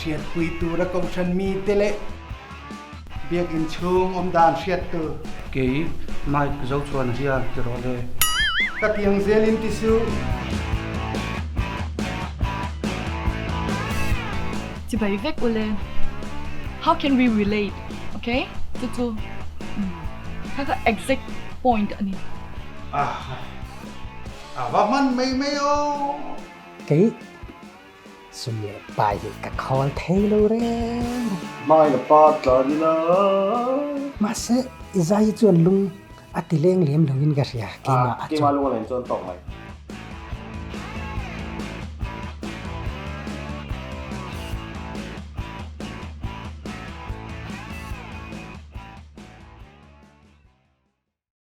Hriatpui tura kohhran mite leh Biakinn chhung awm dan hriat tur. Kei Mike Zochuana hian ti rawh le. Ka tiang zelin ti suh. Chibai vek ule. How can we relate? Ok? Chu chu kha kha exact point a ni. Ah, a va hman mai mai aw. Kei sum leh pai hi ka khawl thei lo reng. Hmai la pa tlan ila. Mahse i zai hi chuan lung a ti leng lem lo in ka hria keimah a chuan. Keimah lung a len chuan tawk mai.